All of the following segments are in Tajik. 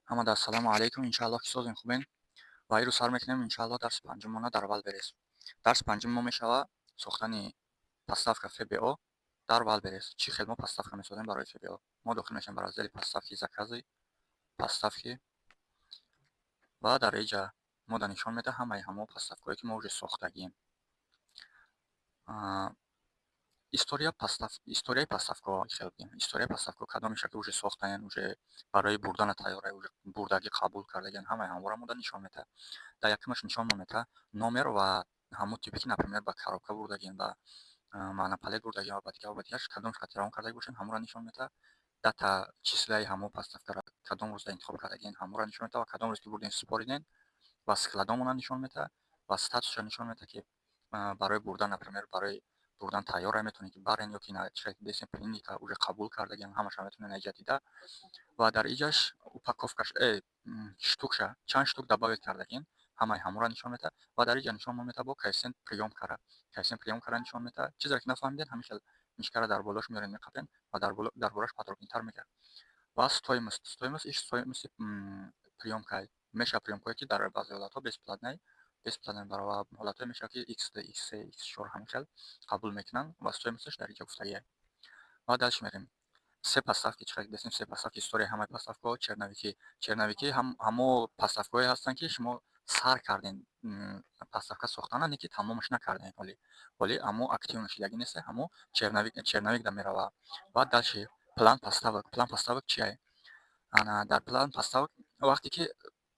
Ҳамада ассалому алайкум, иншааллоҳ, ки созем, хубен. Ва ирӯз сар мекунем, иншааллоҳ, дарси панҷумона дар Вайлдберриз. Дарси панҷуми мо мешавад сохтани поставка ФБО дар Вайлдберриз. Чӣ хел мо поставка месозем барои ФБО? Мо дохил мешавем ба раздели «Поставки», «Заказы», «Поставки» ва дар иҷа мо да нишон медиҳад ҳамаи ҳамо поставкое, ки мо уже сохтагием. Историяи поставкаҳо хел бигем. Историяи поставкаҳо кадомеша, ки уже сохтаен, уже барои бурдана тайёра, уже бурдагӣ, қабул кардагиан, ҳамаи ҳаморо мо да нишон медиҳад. Дар якумаш нишон медиҳад номер ва ҳамон типе, ки, например, ба коробка бурдагиен, ба монопалет бурдагиен ва ба дигар, ба дигарш, кадомаш қати равон кардаги бошен, ҳамонро нишон медиҳад. Дата, числаи ҳамон поставкаро, кадом рӯзда интихоб кардагиен, ҳамонро нишон медиҳад ва кадом рӯз ки бурден, супориден ва складомонро нишон медиҳад ва статусро нишон медиҳад, ки барои бурдан, например, барои бурдан тайёра, метавонед, ки барен ё ки десен, принято, уже қабул кардагиан, ҳамаша метавонед иҷа дида. Ва дар иҷаш упаковкаш, штукша, чанд штук добавить кардагин, ҳамаи ҳамонро нишон медиҳад. Ва дар иҷа нишон медиҳад бо коэффициент приёмкара, коэффициент приёмкара нишон медиҳад. Чизеро, ки нафаҳмиден, ҳамин хел мишкара дар болош меорен, меқапен ва дар бораш подробнитар мегӯяд. Ва стоимость, стоимость иш стоимости приёмка мешавад. Приёмкое, ки дар баъзе ҳолатҳо бесплатный, бесплатный ва ҳолатҳое мешавад, ки x2, x3, x4 ҳамин хел қабул мекунанд ва стоимосташ дар иҷа гуфтагиа. Ва дальше мерем. Все поставки, чӣ хел дестем, все поставки, историяи ҳамаи поставкаҳо, черновики. Черновики ҳамо поставкаҳое ҳастанд, ки шумо сар кардем поставка сохтана, не ки тамомаш накардем ҳоли. Ҳоли ҳамо активно шидагӣ нест, ҳамо черновик, черновик да меравад. Ва дальше план поставок. План поставок чие? Ана дар план поставок, вақте ки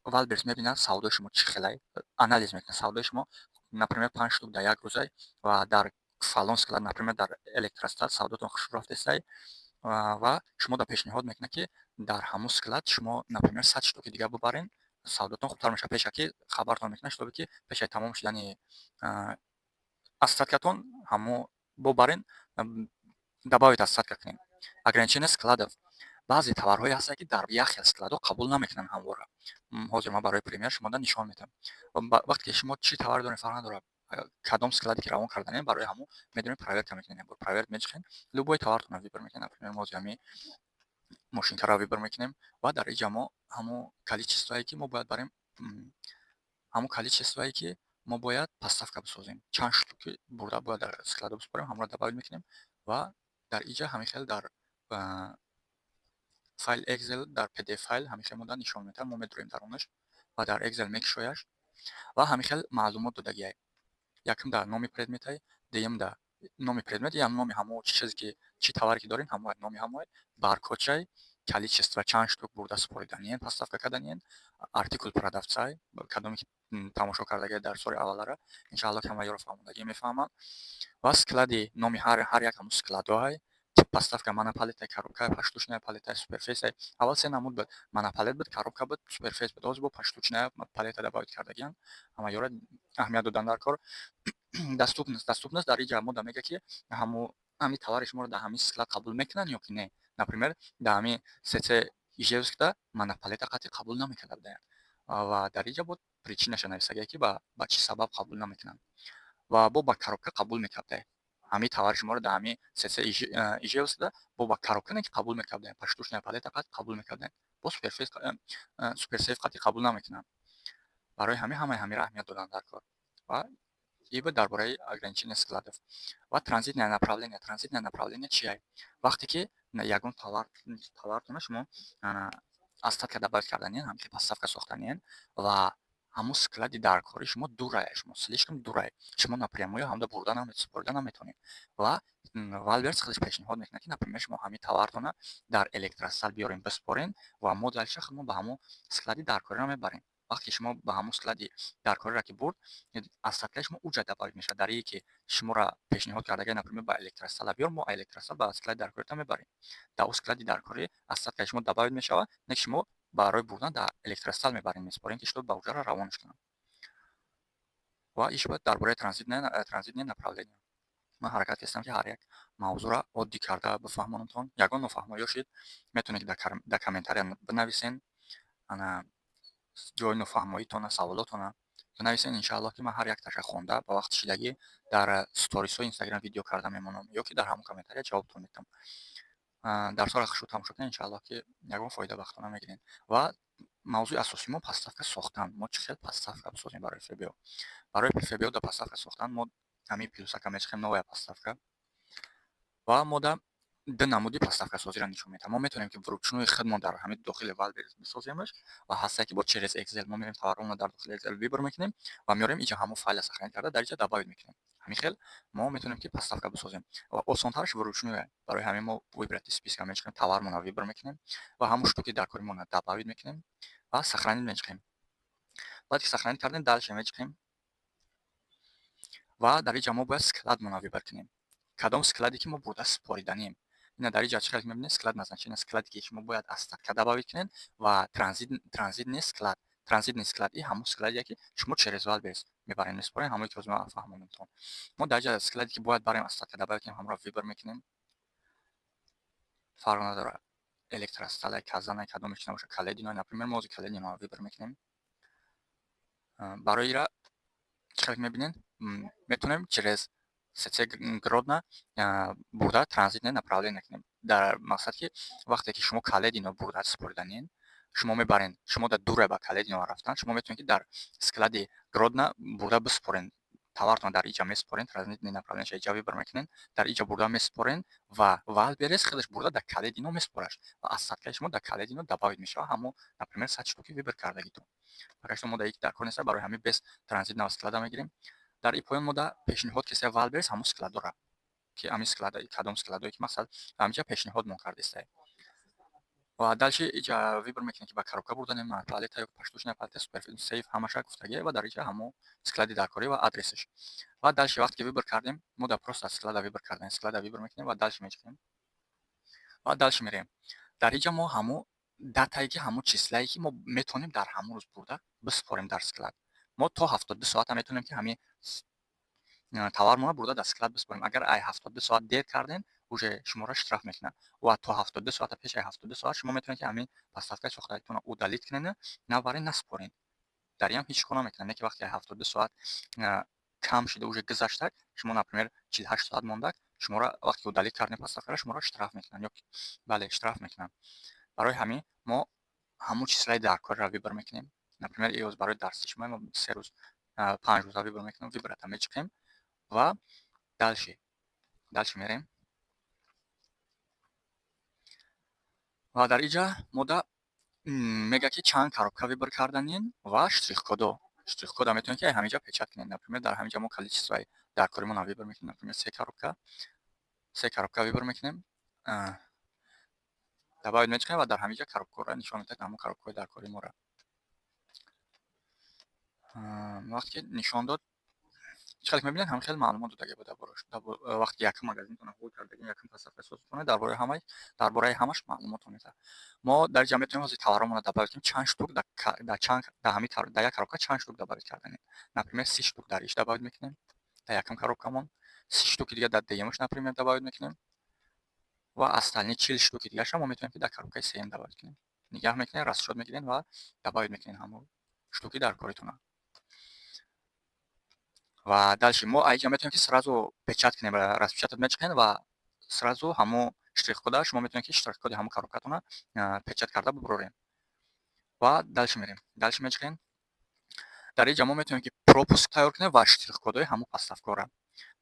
Вайлдберриз мебинад савдои шумо чӣ хелай, анализ мекунад савдои шумо, например, панҷ штук дар як рӯзай ва дар фалон склад, например, дар Электросталь савдотон хушрӯ рафтесай ва шумо да пешниҳод мекунад, ки дар ҳамун склад шумо, например, 100 штуки дигар бубарен, савдотон хубтар мешавад. Пешакӣ хабартон мекунад, шутобе ки пешаи тамом шудани остаткатон ҳамо бубарен, добавить остатка кунем. Ограничение складов: баъзе товарҳое ҳастанд, ки дар як хел складҳо қабул намекунанд ҳамвора. Ҳозир ман барои пример шумода нишон медиҳам. Вақте ки шумо чӣ товар дорем, фарқ надорад кадом складе ки равон карданем, барои ҳамон медонем, проверка мекунем. Проверить мечихем, любой товартонро выбор мекунем. Например, мо ҳозир ҳамин мошинкаро выбор мекунем ва дар инҷа мо ҳамон количествое, ки мо бояд барем, ҳамон количествое, ки мо бояд поставка бисозем, чанд штуки бурда бояд дар складо бисупорем, ҳамонро добавить мекунем. Ва дар инҷа ҳамин хел дар файл Excel, дар PDF файл ҳамин хел мода нишон медиҳад. Мо медурем дарунаш ва дар Excel мекушояш ва ҳамин хел маълумот додагиай: якум да номи предметай, дуюм да номи предмет, ям номи ҳамо чизе, ки чӣ товаре ки дорем, ҳамо номи ҳамои, баркодшай, количество, чанд штук бурда супориданиен, поставка карданиен, артикул продавцай, кадоме ки тамошо кардагиай дар соли аввалара, иншаалло, ки ҳама ёро фаҳмондагӣ мефаҳманд, ва склади номи ҳар як ҳамун складоай, тип поставка: монопалета, коробка, поштучная палета, суперфейс. Аввал се намуд буд: монопалет буд, коробка буд, суперфейс буд. Ҳозир бо поштучная палета добавить кардагиан. Ҳама ёра аҳамият додан дар кор. Доступность. Доступность дар инҷа мода мегӯяд, ки ҳамо ҳамин товари шуморо дар ҳамин склад қабул мекунанд ё ки не. Например, дар ҳамин СЦ Ижевскда монопалета қатъи қабул намекарда будаянд ва дар инҷа бо причинаша нависагия, ки ба чӣ сабаб қабул намекунанд. Ва бо ба коробка қабул мекардае ҳамин товари шуморо дар ҳамин СЦ Ижевскда, бо ба коробка не ки қабул мекардаянд, поштучная палета қат қабул мекардаянд, бо суперсейф қатъи қабул намекунанд. Барои ҳамин ҳамаи ҳаминро аҳамият додан дар кор. Ва и буд дар бораи ограничение складов. Ва транзитное направление. Транзитное направление чия? Вақте ки ягон товартона шумо остатка добавить карданиен, ҳамки поставка сохтаниен ва ҳамун склади даркории шумо дурае, шумо слишком дурае, шумо напрямую ҳамда бурда супорида наметавонед ва Вайлдберриз худаш пешниҳод мекунад, ки, например, шумо ҳамин товартона дар Электросталь биёрен, бисупорен ва мо дальше худмо ба ҳамун склади даркориро мебарем. Вақте ки шумо ба ҳамун склади даркориро ки бурд, остаткаи шумо уҷа добавить мешавад. Дар ие ки шуморо пешниҳод кардагия, например, ба Электростала биёр, мо Электросталь ба склади даркорита мебарем. Дар ӯ склади даркорӣ остаткаи шумо добавить мешавад, не ки шумо барои бурдан дар Электросталь мебарем, месупорем, ки шумо ба уҷаро равонаш кунанд. Ва иш бояд дар бораи транзитное направление. Ман ҳаракат кардам, ки ҳар як мавзӯъро оддӣ карда бифаҳмонамтон. Ягон нофаҳмоиё шид, метавонед, ки дар комментария бинависен. Ана ҷои нофаҳмоитона, саволотона бинависен. Иншааллоҳ, ки ман ҳар якташа хонда, ба вақти шидагӣ дар сторисҳои Инстаграм видео карда мемонам ё ки дар ҳамон комментария ҷавобтон медиҳам. Дарсҳоро хушрӯ тамошо кунед, иншааллоҳ, ки ягон фоида ба худтон мегиред. Ва Мавзӯи асосии мо поставка сохтан. Мо чӣ хел поставка бисозем барои ФБО? Барои ФБО да поставка сохтан мо ҳамин плюсака мечиқем, новая поставка, ва мо да ду намуди поставкасозиро нишон медиҳам. Мо метавонем, ки вручную худмон дар ҳамин дохили Wildberries бисоземаш, ва ҳастае, ки бо через Excel. Мо мерем, товаромонро дар дохили Excel выбор мекунем ва меорем иҷа, ҳамон файла сохранить карда, дар иҷа добавить мекунем. Ҳамин хел мо метавонем, ки поставка бисозем, ва осонтараш вручную. Барои ҳамин мо выбрать списка мечиқем, товармонро выбор мекунем ва ҳамон штуки дар коримонро добавить мекунем ва сохранить мечиқем. Баъд ки сохранить кардем, дальше мечиқем ва дар иҷа мо бояд складмонро выбор кунем, кадом складе ки мо бурда супориданем. Ина, дар иҷа чӣ хел мебинед, склад назначения, складе ки шумо бояд остатка добавить кунед, ва транзитный склад. Транзитный склад и ҳамон складе, ки шумо через Wildberries мебарем, месупорем, ҳамое ки ҳозир ман фаҳмондамтон. Мо дар иҷа складе ки бояд барем, остатка добавить кунем, ҳамонро выбор мекунем. Фарқ надорад, Электросталь, Казана, кадоме чи набошад, Каледино, например. Мо ҳозир Калединоро выбор мекунем. Барои ира чӣ хел мебинед, метавонем через СЦ Гродно бурда транзитное направление кунем, дар мақсад ки вақте ки шумо Каледино бурда супориданед, шумо мебарен, шумо дар дуре ба Каледино рафтан, шумо метавонед, ки дар склади Гродно бурда бисупорен товартон. Дар иҷа месупорен, транзитное направление иҷа выбор мекунен, дар иҷа бурда месупорен ва Wildberries худаш бурда дар Каледино месупораш ва остаткаи шумо дар Каледино добавить мешавад, ҳамо, например, 100 штуки выбор кардагитон. Агар шумо дар дар кор неста, барои ҳамин без транзитного склада мегирем. Дар и поён мо да пешниҳод киса Wildberries ҳамон складора, ки ҳамин склада, кадом складое ки мақсад ҳаминҷа пешниҳод мон кардистае. Ва дальше иҷа выбор мекунем, ки ба коробка бурданем, палета ё поштучная палета, супер сейф, ҳамаша гуфтагие, ва дар иҷа ҳамо склади даркорӣ ва адресаш. Ва дальше вақте ки выбор кардем, мо да просто склада выбор кардем, склада выбор мекунем ва дальше мечиқем ва дальше мерем. Дар иҷа мо ҳамо датае, ки ҳамо числае, ки мо метавонем дар ҳамон рӯз бурда бисупорем дар склад. Мо то 72 соата метавонем, ки ҳамин товармонро бурда дар склад бисупорем. Агар ай 72 соат дер кардем, уже шуморо штраф мекунад. Ва то 72 соата, пеш ай 72 соат шумо метавонед, ки ҳамин поставкаи сохтагитонро удалить кунед, набаред, насупоред. Дар инам ҳеҷ кор намекунад. Не ки вақте 72 соат кам шуда, уже гузаштак, шумо, например, 48 соат мондак, шуморо вақте удалить кардем поставкаро, шуморо штраф мекунанд ё, бале, штраф мекунанд. Барои ҳамин мо ҳамон числаи даркориро выбор мекунем. Например, иёз барои дарси шумо мо 3 рӯз, 5 рӯза выбор мекунем, выбрата мечиқем ва дальше мерем. Ва дар иҷа мо да мегӯяд, ки чанд коробка выбор карданин ва штрихкодо. Штрихкода метавонед, ки ҳаминҷа печать кунед. Например, дар ҳаминҷа мо количествои даркоримонро выбор мекунем, например, се коробка, се коробка выбор мекунем, добавить мечунем ва дар ҳаминҷа коробкаро нишон медиҳад, ҳамон коробкаҳои даркори моро. Вақте ки нишон дод, чӣ хеле мебинед, ҳам хеле маълумот додагӣ буд. Вақте якум магазинтона ҳул кардагӣ, якум поставкасозтона, дар бораи ҳамаи, дар бораи ҳамаш маълумотро медиҳад. Мо дар инҷа метавонем ҳозир товаромонро добавить кунем, чанд штук дар чанд, дар ҳамин, дар як коробка чанд штук добавить карданем. Например, 30 штук дар иш добавить мекунем, дар якум коробкамон, 30 штуки дига дар дуюмаш, например, добавить мекунем, ва остальные 40 штуки дигарша мо метавонем, ки дар коробкаи сеюм добавить кунем. Нигаҳ мекунем, расчёт мегирем ва добавить мекунем ҳамон штуки дар коритона. Ва дальше мо аиҷа метавонем, ки сразу печать кунем, распечатать мечунем ва сразу ҳамон штрихкода, шумо метавонед, ки штрихкоди ҳамон коробкатона печать карда бубурорем. Ва дальше мерем, дальше мечунем. Дар инҷа мо метавонем, ки пропуск тайёр кунем ва штрихкодҳои ҳамон поставкаро.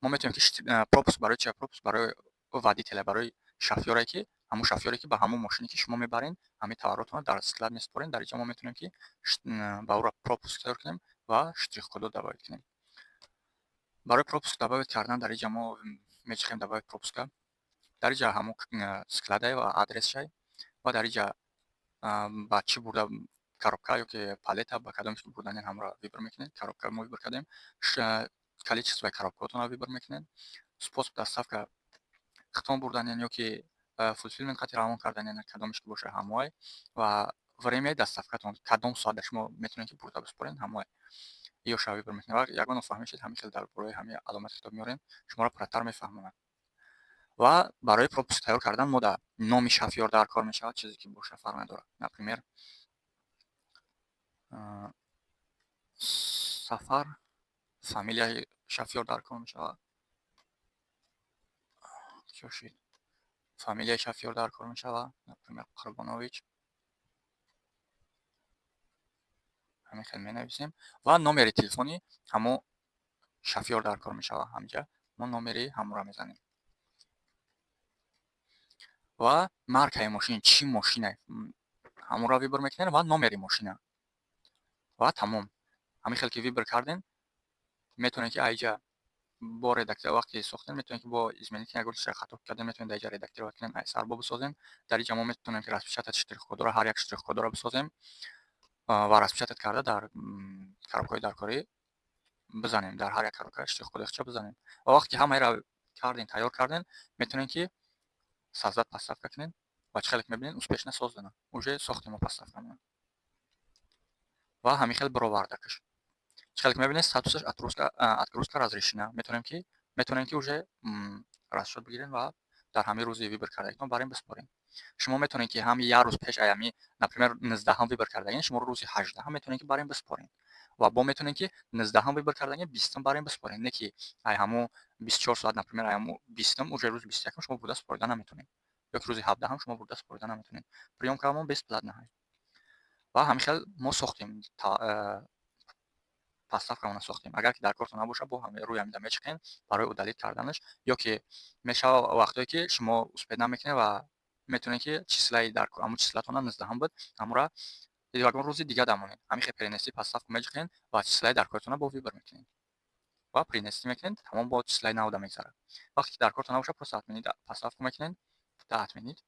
Мо метавонем, ки пропуск барои чи? Пропуск барои водителя, барои шофёре, ки ҳамон шофёре, ки ба ҳамон мошине, ки шумо мебарен, ҳамин товаротонро дар склад месупорен. Дар инҷа мо метавонем, ки ба ӯро пропуск тайёр кунем ва штрихкодо добавить кунем. Барои пропуск добавить кардан дар инҷа мо мечиқем добавить пропуска. Дар инҷа ҳамон складае ва адресшай, ва дар инҷа ба чӣ бурда, коробка ё ки палета, ба кадомеш ки бурданен, ҳамонро выбор мекунед. Коробка мо выбор кардем, количествои коробкаотонро выбор мекунед, способ доставка, хитон бурданен ё ки фулфилмент қати равон карданен, кадомеш ки боша, ҳамоай, ва времяи доставкатон, кадом соат шумо метавонед, ки бурда бисупоред, ҳамоай ё ша выбор мекунед. Ва ягон нофаҳмӣ шуд, ҳамин хел дар бораи ҳамин аломати хитоб меорем, шуморо пурратар мефаҳмонад. Ва барои пропуск тайёр кардан мо да номи шофёр дар кор мешавад, чизе ки боша, фарқ надорад. Например, Сафар, фамилияи шофёр дар кор мешавад. Чошид, фамилияи шофёр дар кор мешавад, например, Қурбонович. Ҳамин хел менависем ва номери телефони ҳамо шофёр дар кор мешавад. Ҳамҷа мо номери ҳамонро мезанем ва маркаи мошин, чӣ мошина, ҳамонро выбор мекунем ва номери мошина ва тамом. Ҳамин хел ки выбор кардем, метавонед, ки айҷа бо редактор вақте сохтем, метавонед, ки бо изменить, ягон чизро хато кардем, метавонед дар иҷа редактировать кунем, ай сар бо бисозем. Дар иҷа мо метавонем, ки распечатать штрих-кодро, ҳар як штрих-кодро бисозем ва распечатать карда дар коробкаҳои даркорӣ бизанем, дар ҳар як коробка штрих-коди худша бизанем. Ва вақте ки ҳамаеро кардем, тайёр кардем, метавонед, ки создать поставка кунед ва чӣ хеле ки мебинед, успешно создана. Уже сохтем мо поставкамона ва ҳамин хел бировардакаш. Чӣ хеле ки мебинед, статусаш отгрузка разрешена. Метавонем ки уже расчёт бигирем ва дар ҳамин рӯзи выбор кардагитон барем биспорем. Шумо метавонед, ки ҳам як рӯз пеш аями, например, 19-ҳам выбор кардагин, шумо рӯзи 18-ҳам метавонед, ки барем биспорем, ва бо метавонед, ки 19-ҳам выбор кардагин, 20-ум барем биспорем. Не ки ай ҳамун 24 соат, например, ай ҳамун 20-ум, уже рӯзи 21-ум шумо бурда супорида наметавонед ё ки рӯзи 17-ҳам шумо бурда супорида наметавонед. Приёмкамон бесплатно. Ва ҳамин хел мо сохтем, поставкамона сохтем. Агар ки дар кортон набошад, бо рӯи ҳамида мечиқем барои удалить карданаш. Ё ки мешавад вақтое, ки шумо успеть намекунед ва метавонед, ки числаи дар ҳамун числатона 19-ҳам буд, ҳамонра ягон рӯзи дига дамонед. Ҳамин хел перенести поставку меҷиқем ва числаи дар кортона бо выбор мекунед ва перенести мекунед, тамом, бо числаи навда мегзарад. Вақте ки дар кортон набошад, просто отменить поставку мекунед, да, отменить,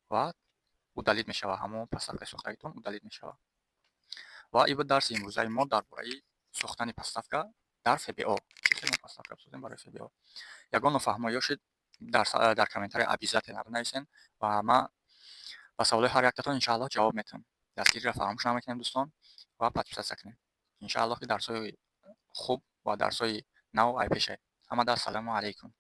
ва удалить мешавад, ҳамон поставкаи сохтагитон удалить мешавад. Ва ин буд дарси имрӯзаи мо дар бораи сохтани поставка дар ФБО, чӣ хел мо поставка бисозем барои ФБО. Ягон нофаҳмоиё шуд, дар комментария обязательно бинависен ва ман ба саволҳои ҳар яктатон, иншааллоҳ, ҷавоб метиҳам. Дастгириро фаромӯш намекунем, дӯстон, ва подписаться кунем. Иншааллоҳ, ки дарсҳои хуб ва дарсҳои нав ай пешай. Ҳамада ассалому алайкум.